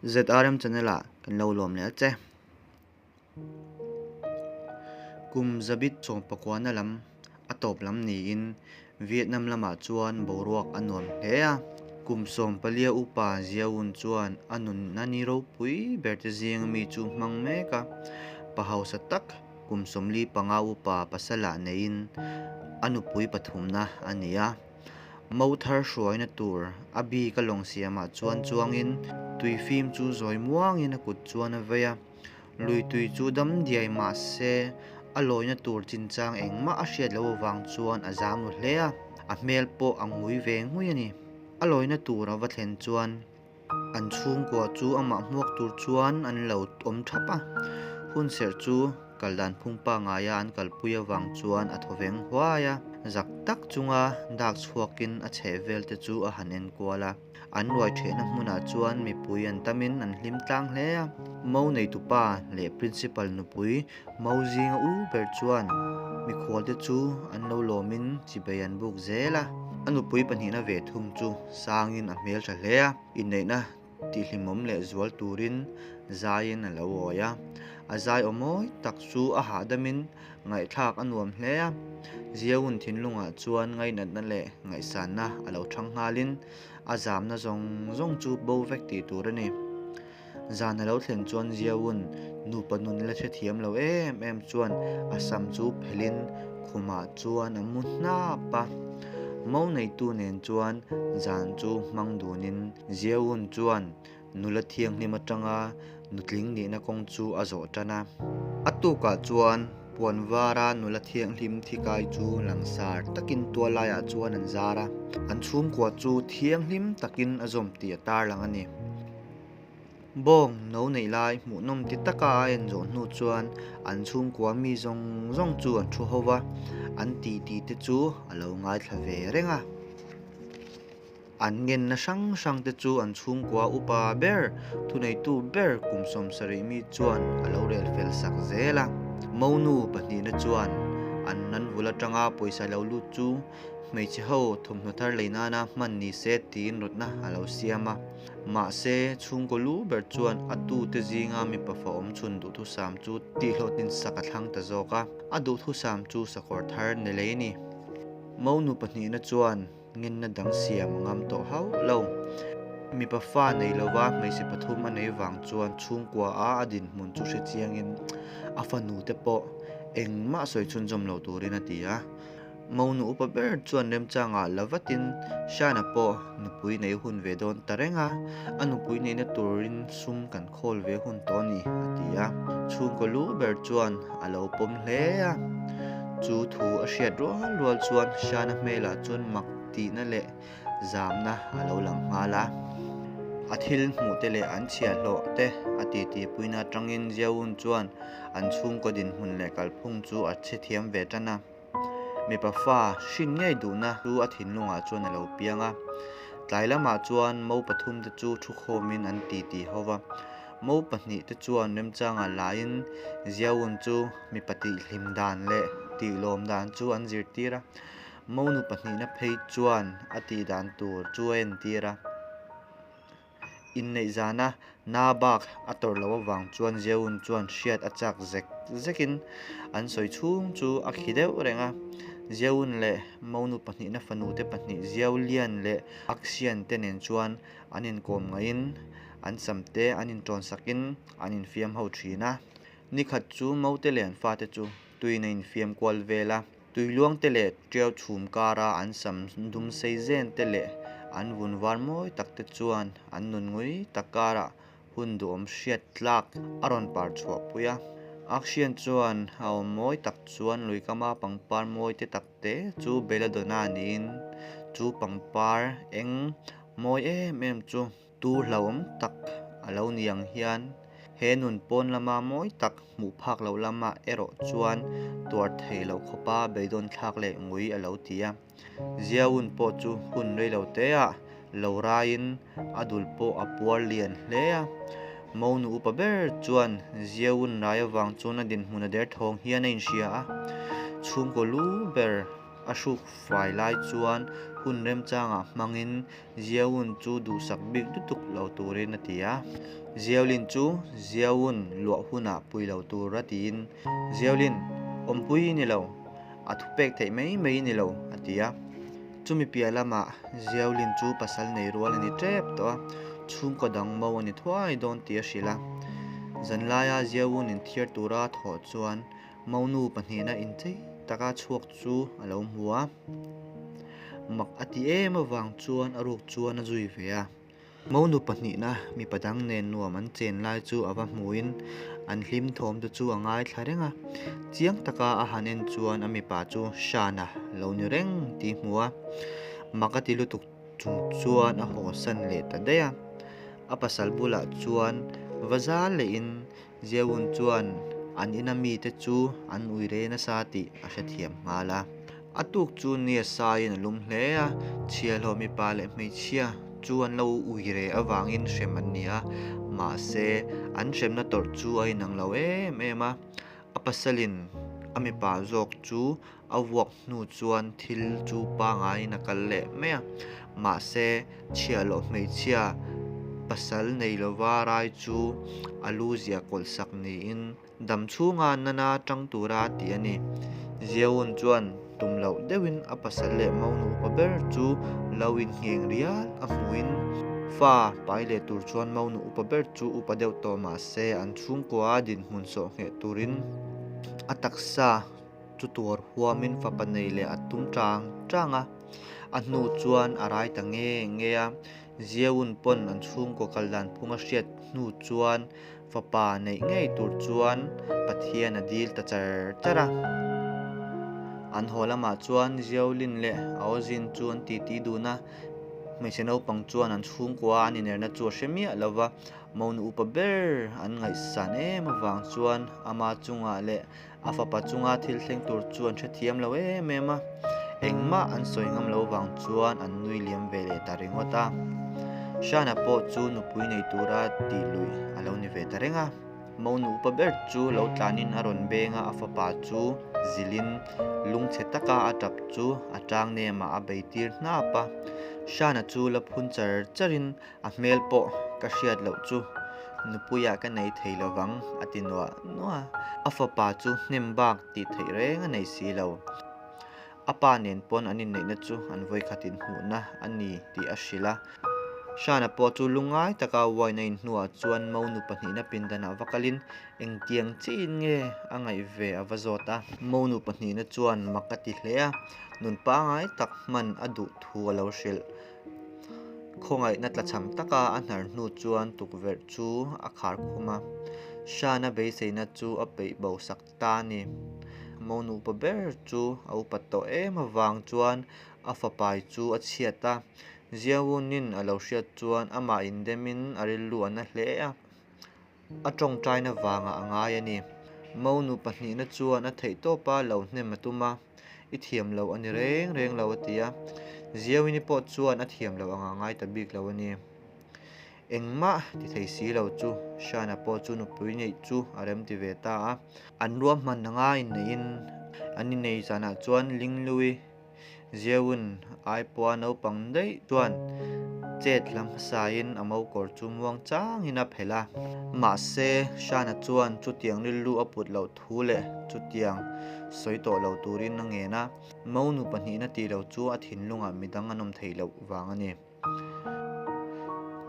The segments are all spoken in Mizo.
ZRM channel ah kan lo lawm leh a che. Kum zabit sawmpakuana lam a tawp lam niin Vietnam lamah chuan boruak a nuam hle a. Kum sawmpalia upa Ziaun chuan a nunna ni ropui berte zing mi chu hmang mek a, pa hausa tak kum 45 upa pasalah neiin a nupui pathumna a ni a. Mo thar hruaina tur a bik a lawng siamah chuan chuangin tui fim chu zawi muangin a kut chuan a vei a. Lui tui chu dam diai mah se a lawina tur chinchang engmah a hriat loh avang chuan a zam ru hle a, a hmel pawh a ngui ve ngui a ni. A lawina tur a va thlen chuan An chhungkua chu amah hmuak tur chuan an lo awm thap a, hunserh chu kal dan phung pangaia an kalpui avang chuan a thawveng huai a, zak tak chunga dak chhuakin a chhehvel te chu a han enkual a. An ruai thehna hmunah chuan mipui an tamin an hlim tlang hle a, Mo neitupa leh Principal nupui Mo zinga u ber chuan mikhualte chu an lo lawmin chibei an buk zel a. A nupui pahnihna ve thung chu sangin a hmel tha hle a, inneihna tihhlimawm leh zual turin zaiin a lo awi a. A zai aw mawi tak chu a hahdamin ngaihthlak a nuam hle a. Ziaun thinlungah chuan ngainatna leh ngaihsanna a lo thang nghalin a zamna zawng zawng chu bo vek tih tur a ni. Zan a lo thlen chuan Ziaun nupa nun la hrethiam lo em em chuan a sam chu phelhin khumah chuan a mu hnap a. Mo neitu nen chuan zan chu hmang dunin Ziaun chuan nula thianghlim atanga nutling nihna kawng chu a zawh tan a. A tukah chuan puan vara nula thianghlim thikai chu langsar takin tual laiah chuan an zar a, an chhungkua chu thianghlim takin a zawm tih a tarlang a ni. Bawng no neih lai hmuhnawm ti taka a en zawh hnu chuan an chhungkua mi zawng zawng chu an thu ho va, an titi te chu a lo ngaithla ve reng a. An ngenna hrang hrang te chu an chhungkua upa ber, thuneitu ber kum 70 mi chuan a lo rel fel sak zel a. Monu pahnihna chuan an nan vul atanga pawisa lo lut chu hmeichhe ho thawmhnaw thar lei nana hman ni se tiin rawtna a lo siam a. Mahse, chhungkaw lu ber chuan a tute zinga mipa fa awm chhun duhthusam chu tihhlawhtlin sak a thlang ta zawk a, a duhthusam chu sakawr thar ni lei a ni. Monu pahnihna chuan ngenna dang siam a ngam tawh hauh lo. Mipa fa nei lova hmeichhe pathum a nei vang chuan chhungkua a a dinhmun chu hre chiangin a fanu te pawh engmah sawi chhunzawm lo turin a ti a. Monu upa ber chuan remchangah la vatin Shana pawh nupui nei hun ve dawn ta reng a, a nupui neihna turin sum kan khawl ve hun tawh a ni, a ti a. Chhungkaw lu ber chuan a lo pawm hle a. Chu thu a hriat rual rual chuan Shana hmelah chuan mak tihna leh zamna a lo lang nghal a. A thil hmuh te leh an chhiahhlawh te a titi puina atangin Ziaun chuan an chhungkaw dinhmun leh kalphung chu a chhethiam ve tan a. Mipa fa hrin ngei duhna chu a thinlungah chuan a lo piang a. Tlai lamah chuan mo pathum te chu thukhawmin an titi ho va. Mo pahnih te chuan remchangah laiin Ziaun chu mipa tihhlim dan leh tihlawm dan chu an zirtir a. Mo nu pahnihna phei chuan a tih dan tur chu a entir a. Inneih zana na bak a tawrh loh avang chuan Zeun chuan hriat a chak zek zekin an sawi chhung chu a khi deuh reng a. Zeun leh monu pahnihna fanute pahnih Ziau Lian leh Axian te nen chuan an inkawm ngaihin an sam te an inṭawn sakin an infiam ho ṭhin a. Nikhat chu mote leh an fate chu tuiin a infiam kual vel a. Tuiluang te leh ṭiau chhum kara an sam dum sei zen te leh an vun var mawi tak te chuan an nun ngui tak karah hun duhawm hriat tlak a rawn par chhuah pui a. Akshian chuan a awm mawi tak chuan luikama pangpar mawi te tak te chu Belladonna niin chu pangpar eng mawi em em chu Tu hlauhawm tak a lo ni ang hian he nun pawn lama mawi tak hmuh phak loh lamah erawh chuan tuar thei loh khawpa beidawn thlak leh ngui a lo ti a. Ziaun pawh chu hun rei lo teah lo raiin a dul pawh a puar lian hle a. Monu upa ber chuan Ziaun rai avang chuan a dinhmun a derthawng hian a inhria a, chhungkaw lu ber. a hruk fai lai chuan hun remchangah hmangin Xiaoyun chu duhsak bik lutuk lo turin a ti a. Xiaolin chu Xiaoyun luah hunah pui lo tura tiin, Xiaolin, awmpui i ni lo, a thupek theih mai mai i ni lo, a ti a. Chumi piah lamah Xiaolin chu pasal nei rual a ni tep tawh a, chhungkaw dang mo a ni thuai dawn tih a hrilh a. Zanlaia Xiaoyun inthiar tura a thawh chuan Monu pahnihna inchei taka chhuak chu a lo hmu a, mak a ti em avang chuan a ruk chuan a zui ve a. Monu pahnihna mipa dang nen nuam an chen lai chu a va hmuin an hlim thawm te chu a ngaithla reng a. Chiang taka a han en chuan a mipa chu Shana lo ni reng tih hmu a, mak a ti lutuk chung chuan a hawsan leh ta daih a. A pasal bulah chuan va zal lehin Zeun chuan an ina mite chu an ui rei nasa tih a hrethiam nghal a. A tuk chu nia saiin a lum hle a, chhiahhlawh mipa leh hmeichhia chu an lo ui rei avangin hrem an ni a, mahse an hremna tawrh chu a inang lo em em a. A pasalin a mipa zawk chu A vuak hnu chuan thil chu pangaiin a kal leh mai a, mahse chhiahloh hmeichhia pasal nei lova rai chu a lu zia kawlh sak niin dam chhunga nana tang tura a ti a ni. Ziaun chuan tum loh deuhin a pasal leh monu upa ber chu lo inngheng rial a hmuhin fa pai leh tur chuan monu upa ber chu upa deuh tawh mahse an chhungkua a dinhmun sawh ngheh turin a taksa Chu tuar huamin fapa nei leh a tum tang tang a, a hnu chuan a rai ta nge nge a. Zieun pawn an chhungkaw kal dan phung a hriat hnu chuan fapa neih ngei tur chuan Pathian a dil ta char char a. An haw lamah chuan Zieulin leh Aozin chu an titi dun a, hmeichhe naupang chuan an chhungkua an inerna chu a hre miah lo va, monu upa ber an ngaihsan em avang chuan ama chungah leh A fapa chunga thil thleng tur chu an hrethiam lo em em a, engmah an sawi ngam lo vang chuan an nui liam ve leh ta ringawt a. Shana pawh chu nupui nei tura tih luih a lo ni ve ta reng a. Monu upa ber chu lo tlanin a rawn beng a, a fapa chu zilhin lungchhe taka a tap chu a tang nemah a bei tir hnap a. Shana chu la phun char charin A hmel pawh ka hriat loh chu nupuiah ka nei thei lovang a ti nuah nuah a. A fapa chu hnem bak tih theih reng a nei si lo. A pa nen pawn an inneihna chu an vawikhat inhmuhna a ni tih a hrilh a. Shana pawh chu lungngai taka wine a inhnuah chuan monu pahnihna pindanah va kalin engtiang chiin nge a ngaih ve a va zawt a. Monu pahnihna chuan mak a ti hle a, nun pangngai tak hman a duh thu a lo hrilh. Khawngaihna tlachham taka a hnar hnu chuan tukverh chu a khar khum a, Shana beiseina chu a peih bo sak ta a ni. Monu upa ber chu a upat tawh em avang chuan a fapai chu a chhiat a, Ziawunin a lo hriat chuan amah indemin a rilru a na hle a. A tawngtaina vangah a ngai a ni. Monu pahnihna chuan a theih tawpa lo hnem a tum a, I thiam lo a ni reng reng lo a ti a. Ziawini pawh chuan a thiam lo anga ngai ta bik lo a ni. Engmah ti thei si lo chu Shana pawh chu nupui neih chu a remti ve ta a. An ruahman anga inneihin an innei zanah chuan Linglui Zieun ai pawha naupang daih chuan chet hla hmasain a mokawr chu muang changin a phelh a. Mahse, Shana chuan chutiang rilru a put loh thu leh chutiang sawi tawh lo turin a ngen a, monu pahnihna tih lo chu a thinlungah midang an awm theih loh vang a ni.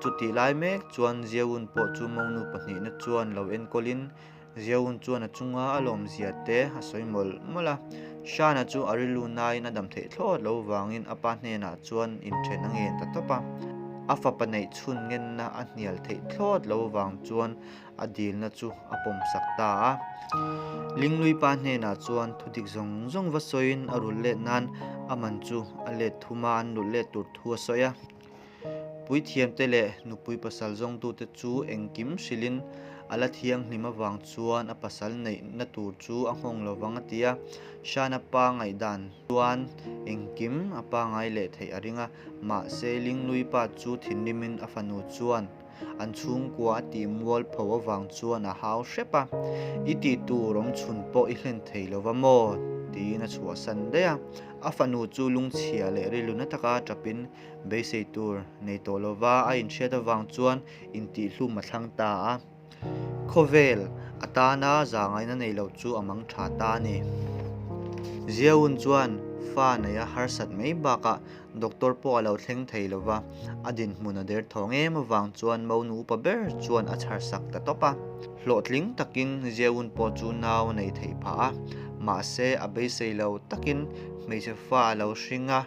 Chutih lai mek chuan Zieun pawh chu monu pahnihna chuan lo enkawlin Zieun chuan a chunga a lawmzia te a sawi mawlh mawlh a. Shana chu a rilru nain a dam theih thlawt lo vangin a pa hnenah chuan inthen a ngen ta tawp a. A fapa neih chhun ngenna a hnial theih thlawt lo vang chuan a dilna chu a pawmsak ta a. Linglui pa hnenah chuan thudik zawng zawng va sawiin a rulh let nan a man chu a let thum a, an rulh let tur thu a sawi a. Puithiamte leh nupui pasal zawngtute chu engkim hrilhin a la thianghlim avang chuan a pasal neihna tur chu a nghawng lovang a ti a. Shana pa ngaihdan chuan engkim a pangai leh theih a ring a, mahse Linglui pa chu thinrimin a fanu chuan. an chhungkua a tih mualpho avang chuan a hau hrep a, I tih tur awm chhun pawh i hlen thei lo va maw? tiin a chhuahsan daih a. A fanu chu lungchhia leh rilru na taka tapin beisei tur nei tawh lo va a inhriat avang chuan intihhlum a thlang ta a. Khawvel atana zahngaihna nei lo chu a mang tha ta a ni. Ziaun chuan fa neih a harsat mai bakah doctor pawh a lo thleng thei lo va, a dinhmun a derthawng em avang chuan monu upa ber chuan a chharsak ta tawp a. Hlawhtling takin Ziaun pawh chu nau a nei theih phah a, mahse a beisei lo takin hmeichhe fa a lo hring a,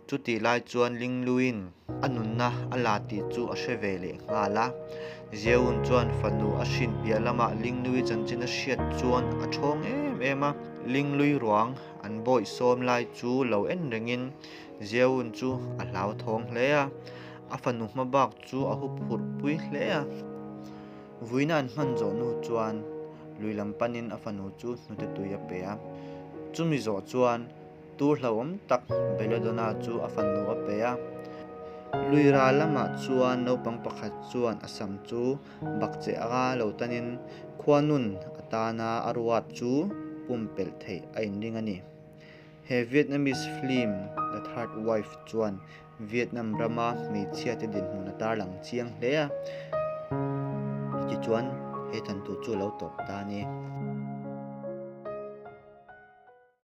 Chutih lai chuan Lingluiin a nunna a la tih chu a hre ve leh nghal a. Zieun chuan fanu a hrin piah lamah Linglui chanchin a hriat chuan a thawng em em a. Linglui ruang an bawih sawm lai chu lo en rengin Zieun chu a hlauthawng hle a, a fanu hma bak chu a huphurh pui hle a. Vuina an hman zawh hnu chuan lui lam panin a fanu chu hnute tui a pe a. Chumi zawh chuan Tur hlauhawm tak Belladonna chu a fanu a pe a. Lui ral lamah chuan naupang pakhat chuan a sam chu bakcheh anga lo tanin khuanun atana a ruat chu pumpelh theih a inring a ni. He Vietnamese film The Third Wife chuan Vietnam rama hmeichhiate dinhmun a tarlang chiang hle a, tichuan he thantu chu a lo tawp ta a ni.